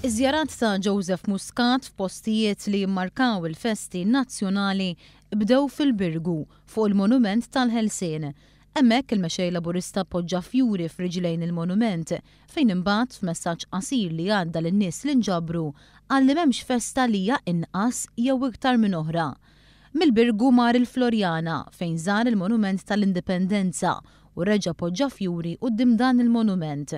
Iż-żjarat ta' Joseph Muscat f'postijiet li jimmarkaw il-festi nazzjonali bdew fil-Birgu, fuq il-Monument tal-Ħelsien. Hemmhekk il-Mexxej Laburista poġġa fjuri f'riġlejn il-monument, fejn imbagħad f'messaġġ qasir li għadda lin-nies li nġabru, qal li m'hemmx festa li hija inqas jew iktar minn oħra. Mill-Birgu mar il-Floriana fejn żar il-Monument tal-Indipendenza u reġa' poġġa fjuri quddiem dan il-monument.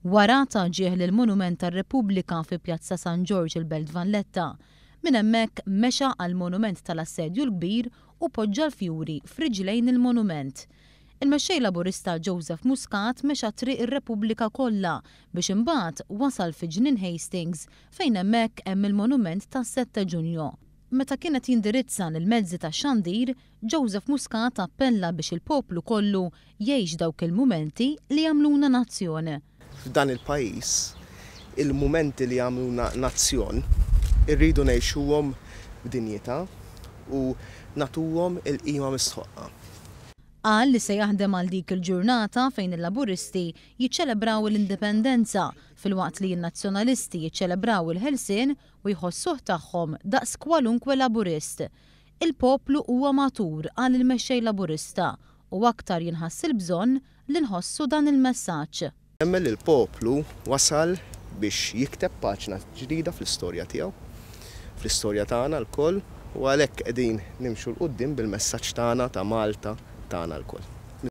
Wara ta ġieħ lill-Monument tar-Repubblika fi Pjazza San Ġorġ il-Belt Valletta. Minn hemmhekk mexa għall-Monument tal-Assedju l-Kbir u poġġa l-fjuri f'riġlejn il-monument. Il-Mexxej Laburista Joseph Muscat mexa Triq ir-Repubblika kollha biex imbagħad wasal fi Ġnien Hastings fejn hemmhekk hemm il-monument tas-Sette Giugno. Meta kien qed jindirizza lill-mezzi tax-xandir, Joseph Muscat appella biex il-poplu kollu jgħix dawk il-mumenti li jagħmluna nazzjon. F'dan il-pajjiż, il-mumenti li jagħmluna nazzjon irridu ngħixuhom b'dinjità u nagħtuhom il-qima mistħoqqa. Qal li se jaħdem għal dik il-ġurnata fejn il-Laburisti jiċċelebraw l-Indipendenza filwaqt li n-Nazzjonalisti jiċċelebraw il-ħelsien u jħossuh tagħhom daqs kwalunkwe Laburist. Il-poplu huwa matur, qal il-Mexxej Laburista, u aktar jinħass il-bżonn li nħossu dan il-messaġġ. Nemmen li l-poplu wasal biex jikteb paġna ġdida fl-istorja tiegħu, fl-istorja tagħna lkoll, u għalhekk qegħdin nimxu 'l quddiem bil-messaġġ tagħna ta' Malta tagħna lkoll.